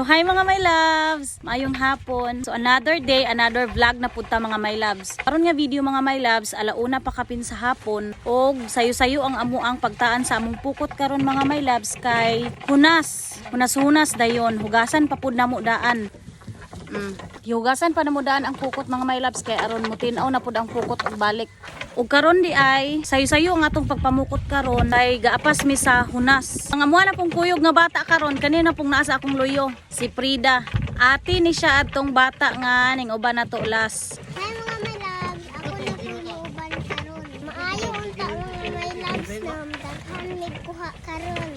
Hi, mga my loves! Maayong hapon. So another day, another vlog na punta, mga my loves. Karon nga video, mga my loves, alauna pa kapin sa hapon og sayo-sayo ang amuang pagtaan sa among pukot karon, mga my loves, kay hunas. Hunas-hunas dayon, hugasan pa pud namo daan. Gihugasan pa namo daan ang pukot, mga my loves, kay aron mo tin-aw na pud ang pukot og balik. Ug karon di ay sayo-sayo ang atong pagpamukot karon kay gaapas mi sa hunas. Ang amuha na pong kuyog nga bata karon, kanina pong naa sa akong luyo, si Frida. Ate ni siya atong bata nga ning uban nato last. Hi, mga my loves, ako na po muuban karon. Maayo unta, mga my loves, na daghan mig kuha karon.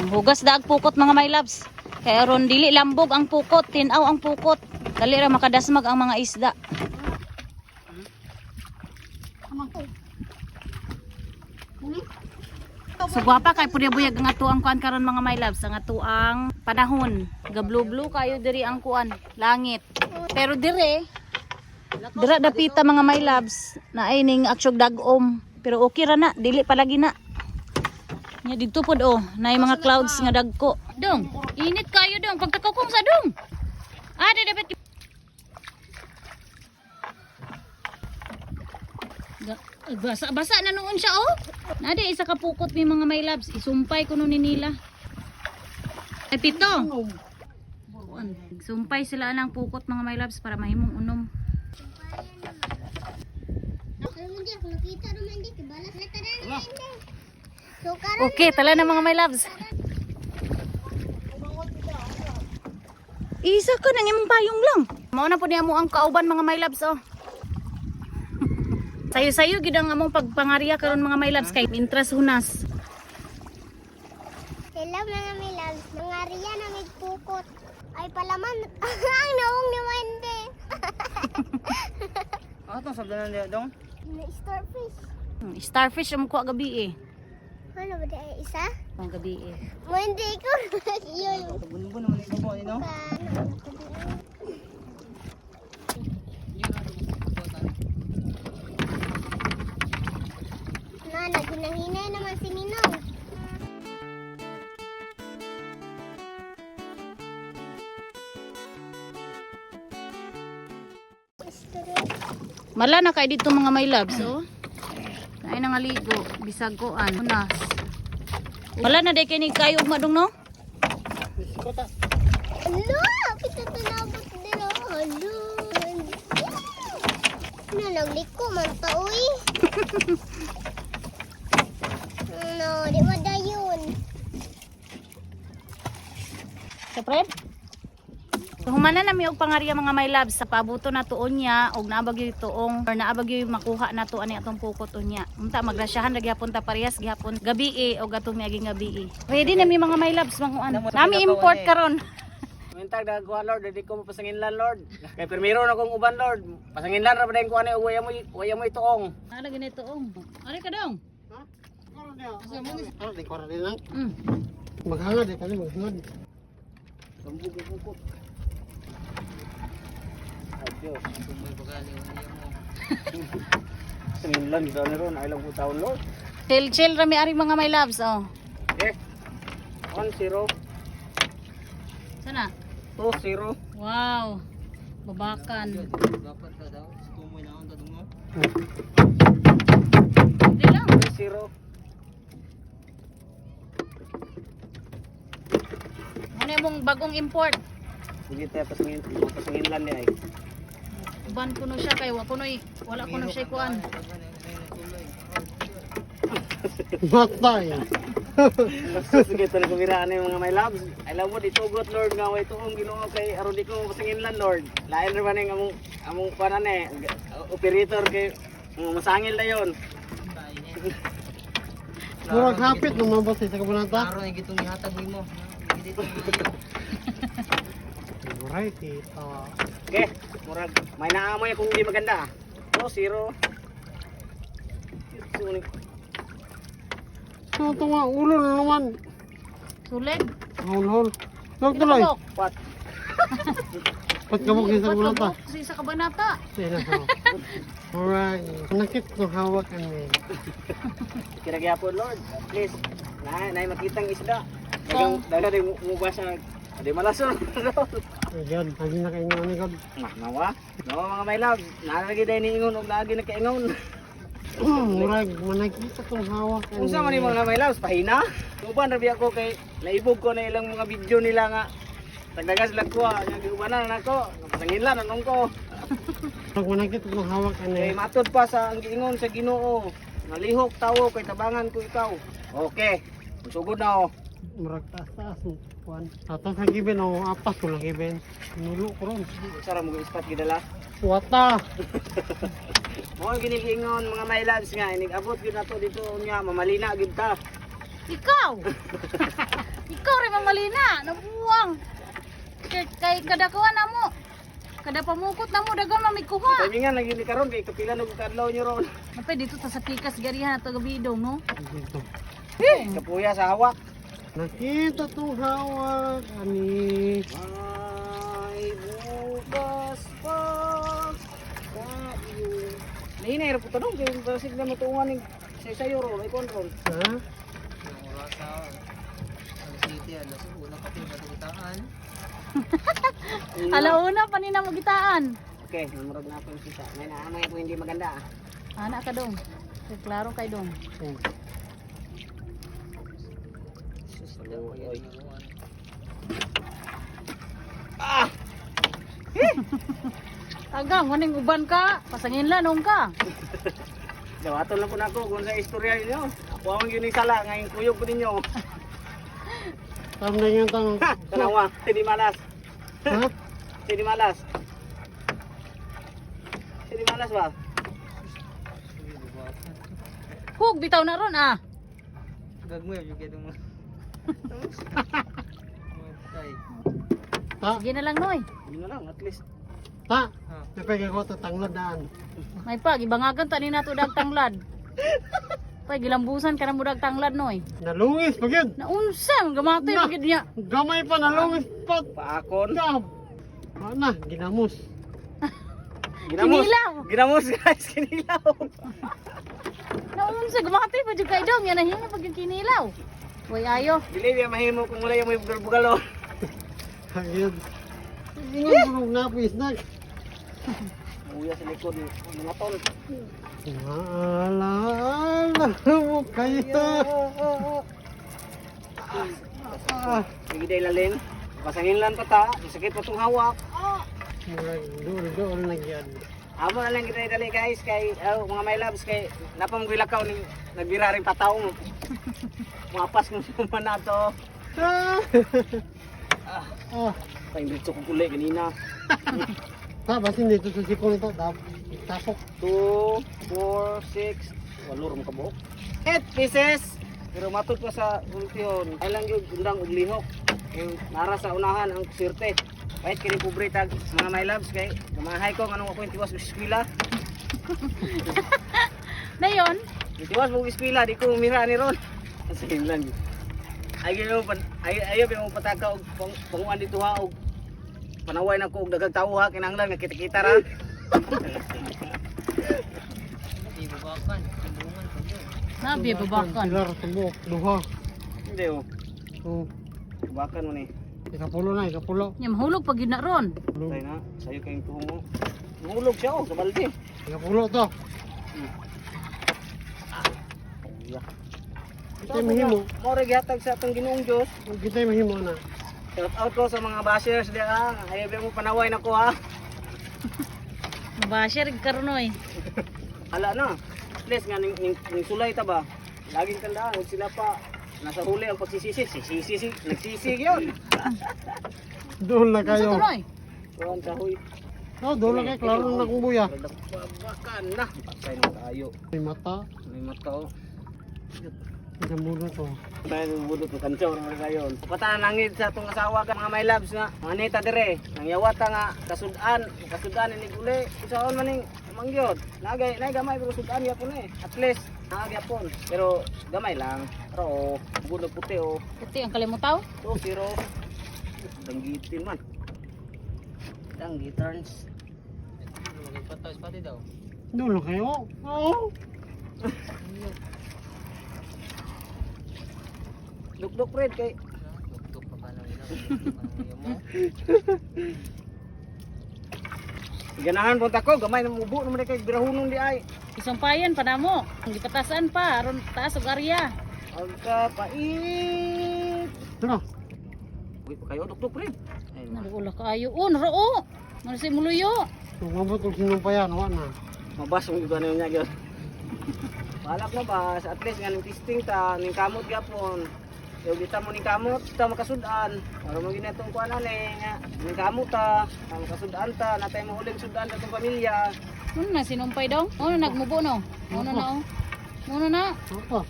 Hugas daag pukot, mga my loves. Kay aron dili lambog ang pukot, tin-aw ang pukot. Dali ra makadasmag ang mga isda. So gwapa kay pud buyag ang ato ang kuan karon, mga my loves, ang ato ang panahon. Gablu-blue kayo diri ang kuan, langit. Pero dire dira dapita, mga my loves, naay ning aksyog dagom. Pero okay ra na, dili palagi na. Nya didto pod oh, naay mga clouds nga dagko. Dong, init kayo dong, pagtakukong sa dong. Ah, di dapat basa basa na noon siya oh. Nade isa ka pukot mi, mga my loves, isumpay kuno ni nila. Ay pito. Kuan, sumpay sila ang pukot, mga my loves, para mahimong unom. Ay, hindi ako nakita naman di kay balas na tanan na hindi. So karon Okay, tala na, mga my loves. Isa ka nang imong payong lang. Mao na po niya mo ang kauban, mga my loves oh. Sayo-sayo gid ang among pagpangarya karon, mga my loves, kay interest hunas. Hello, mga my loves, nangariya na mig pukot. Ay palaman ang naong ni Wendy. Ano itong sabdanan niya dong? Na starfish. Starfish ang kuha gabi eh. Ano ba di ay isa? Ang gabi eh. Wendy ko yun. Bunbun naman ikaw po, ano? Na, naghinay naman si Ninong. Mala na kay dito, mga my loves oh. Ay nangaligo bisag kuan hunas. Wala na day kini kayo ugma dong no? Alo! Kita tunabot din oh. Alo! Na, nagliko man ta, uy. No, di ba dayon? Sa Fred? Humana na mi og pangarya, mga my loves, sa pabuto na tuon niya og naabag yung tuong or naabag yung makuha na to ani atong pukot unya. Unta magrasyahan ra gihapon ta parehas gihapon gabi eh og atong miaging gabi eh. Ready na mi, mga my loves, manguan. Nami import karon. Mintag dagkuha, Lord, di ko mapasanginlan, Lord. Kay pirmiro na kong uban, Lord. Pasanginlan ra ba dahil ko ani uwaya mo itoong. Ana gani tuong. Ari ka dong. Ano, di ko rin lang. Maghangad eh, kami maghangad. Lambog ang pukot. Ay Diyos. Pasanginlan gid ni ron, ay lang ko taon, Lord. Chill chill ra mi ari, mga my loves oh. Okay. 1 0 Sana. 2 0. Wow. Babakan. Hindi lang. 3 0. Ano yung bagong import? Sige tayo pasanginlan di ay. Uban kuno siya kay wa kunoy wala kuno siya kuan. Matay. Sige tayo kumira ani, mga my loves. I love mo dito got, Lord, nga way tuong Ginoo kay aron di ko mapasanginlan, Lord. Lain ra ba ning among panan eh operator kay masangil na yon. Murag hapit nung mabasa sa kabanata. Alright, ito. Okay, murag may naamoy akong hindi maganda. 2 0. Ano ito nga, ulo na naman. Sulit. Hol, hol. Log tuloy. Kabok. Pat. Ba't kabuk sa kabanata? Kabok sa isa kabanata. Sila sa. Alright. Nakit no hawak ani. Kira gyapon, Lord. Please. Na nay makitang isda. Dagang dagang mo mubasa Di malason. Ayun, lagi na kaingon ni God. Nah, nawa. Nawa mga my love. Nalagi dahil niingon og lagi nakaingon. Murag manakita tong hawak. Unsa man ni mga my loves, pahina. Uban ra biya ko kay naibog ko na ilang mga video nila nga tagdagas lang ko nga giubanan nako. Pasanginlan anong ko. Murag manakita tong hawak Kay ani. matod pa sa ang giingon sa Ginoo. Nalihok tawo kay tabangan ko ikaw. Okay. Sugod na oh. Murag taas-taas mo. Kuan. Ato sa giben o apas ko lang giben. Nulo ko ron. Sara mo ispat gidala. Wata. Mo ginigingon mga my loves nga inig abot gyud nato dito unya mamalina gyud ta. Ikaw! Ikaw rin mamalina, nabuwang. Kay kada kuha na mo. Kada pamukot na mo, dagan mamigkuha. Timingan lagi ni karon kay kapila og kadlaw nyo ron. Napay dito ta sa pikas garihan ato gabi dong, no? Dito. Kapuya sa hawak. Nakita tong hawak ani. May bukas pa sa iyo. Nahinay ra po tanong kay basig na matuungan ning say-sayo ron ay kon ron. Ha? Alauna pa ni na mo gitaan. Okay, namurag na ako yung sisa. May naamay ako hindi maganda ah. Ana ka dong. Kay klaro kay dong. Oh. Sus, oy. Ah! Agang maning uban ka, pasanginlan nung ka. Dawaton lang po na ako kung sa istorya ninyo. Ako ang yun yung sala, ngayon kuyog ko ninyo. Tam na yung tang. Ha! Tanawa, sinimalas. Ha? Sinimalas. Sinimalas ba? Hug bitaw na ron ah. Ta. Sige na lang noy. Yun na lang, at least. Ta. Napay ko ta tanglad daan. May pag ibangagan ta ni nato dag tanglad. Pay gilambusan ka na mo dag tanglad noy. Nalungis pa gyud. Naunsa man gamatay Na. pagid niya. Gamay pa nalungis pa. Paakon. Gab. Ana, ginamos. Ginamos. Kinilaw. Ginamos guys, kinilaw. Naunsa gamatay pa jud kay dong yan nahimo pag yung kinilaw. Way ayo. Dili ya mahimo kung wala yung may bugal-bugalo. Ayun. Ingon mo na snack. Uya sa likod mga tol. Maalaala mo kayo. Ah, Sige day lalim. Pasangin lang pa ta, masakit pa tong hawak. murag dool-dool na gyud. Amo na lang kita dali guys kay oh, mga my loves kay napam gilakaw ning nagbira rin pataw mo. Mapas kung suman na to. Ah. Ah, Paindritso ko uli kanina. ta basin dito sa sipon ito, tapok. 2, 4, 6, walo ra mo kabuok. 8 pieces. Pero matod pa sa gultihon. Ay lang gyud undang og lihok. Yung nara sa unahan ang swerte. Pahit kini pobre tag mga my loves kay gamahay ko nganong ako yung tiwas sa eskwela. Dayon, Yung tiwas mo eskwela di ko mira ni ron. Sa lang. Ay gyud pan ay ayo mo pataka og panguan dito ha og panaway na ko og daghang tawo ha kinahanglan nga kita-kita ra. nabi babakan. Pilar tumbok duha. Hindi oh. Oh, Bakan mo ni. ikapulo na, ikapulo. Nya mahulog pag yun na ron. Tayo na, sayo kayong tuhong mo. Mahulog siya oh, sa balde. Ikapulo to. Yeah. Kita mahimo. More gihatag sa atong Ginoong Dios. Kita mahimo na. Shout out ko sa mga bashers diha. Ah. Ayaw ba mo panaway na ko ha. Mabashir karon noy. Hala na. At least nga ning sulay ta ba. Laging tandaan huwag sila pa nasa huli ang pagsisisi. Sisisi, nagsisi gyud. Dool na Unsa kayo. to noy? Kuan sa huy. Oh, dool na kayo, klaro na kong buya. Babakan na. Patay na tayo. May mata, May mata oh. isang bulo to. Tayo ng budot ng kantsaw naman kayo. Pata nangid sa atong asawa ka mga my loves nga. Mga neta dire, nangyawata nga kasudan, kasudan ini uli. Usaon man ning mangyod. Nagay nay gamay pero sudan gyapon eh. At least naa gyapon. Pero gamay lang. Pero oh, budot puti oh. Puti ang kalimutaw. 2-0. Danggitin man. Danggiturns. Dool na kayo. Oo. Dukduk red kay. Ganahan punta ko, gamay na mubo naman kay birahunon di ay. Isumpayan pa na mo. Gipatasan pa aron taas og area. Agkapait. Tara. Uy, kayo doktor pre. Ay, Naruula kaayo. Oh, naroo. Mano si muluyo. Umabot og sinumpayan, wa na. Mabas mo gyud niya gyud. Balak mo ba at least nga ning testing ta ning kamot gyapon. Yo kita mo ning kamot ta makasud-an. Para mo ginatong kuan ani nga ning kamot ta, ta makasud-an ta, natay mo huling sud-an sa atong pamilya. Mano na sinumpay daw? Mano nagmubo no? Mano na oh. Mano na. Apas.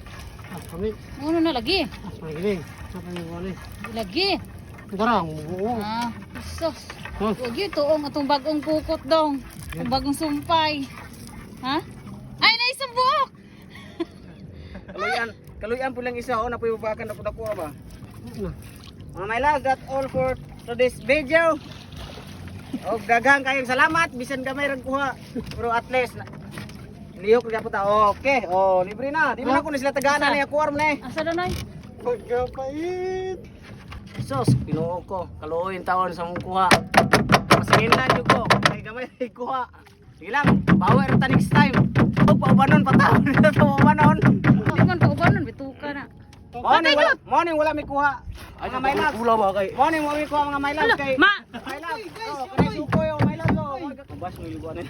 As kami. Mano na lagi. As magiling. Sa pangikuan eh. Lagi. Tara, mubo. Ah, sus. Huh? Wag yun, tuong atong bagong pukot dong. Ang bagong sumpay. Ha? Ay, na isang buok! Kaluyan, kaluyan po lang isa oh, napoy babakan dako dako ba. Na. Mga my love, that's all for today's video. Og daghang kayong salamat bisan gamay ra kuha. Pero at least lihok ra ta. Okay, oh libre na. Di man ako ni sila tagana ni ako man eh. Asa doon ay? Pagkapait. Sus, Ginoo ko, kaluoy taon sa mong kuha. Masinginlan jud ko, kay gamay ra kuha. Sige lang, bawi ra ta next time. Og paubanon pa ta. Paubanon. Hindi man paubanon, bituka na. Morning wala may kuha. Mga my loves. Pula ba kay? Morning wala may kuha mga my loves kay. Ma! My loves. Oh, kanay sukoy oh, my loves oh. Mabas mo yung ano.